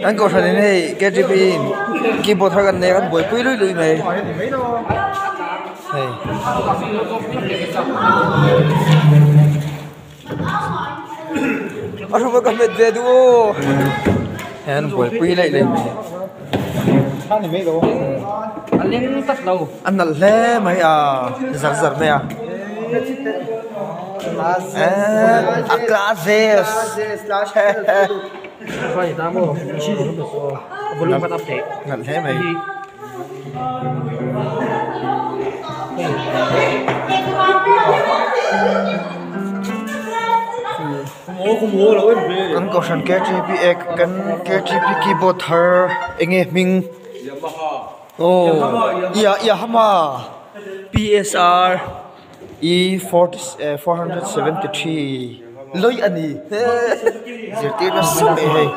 Kan kohhran in hei ktp in keyboard thar kan nei a kan buaipui luih luih mai hei. A hrupa ka hmet ve duh aw hei an buaipui laih laih mai. A nalh hle mai a zar zar mai a eee a classes nalh hle mai. Kan kohhran ktp ek kan ktp keyboard thar enge hming aw yamaha psr e 473 lawih a ni zirtir nasa mai hei.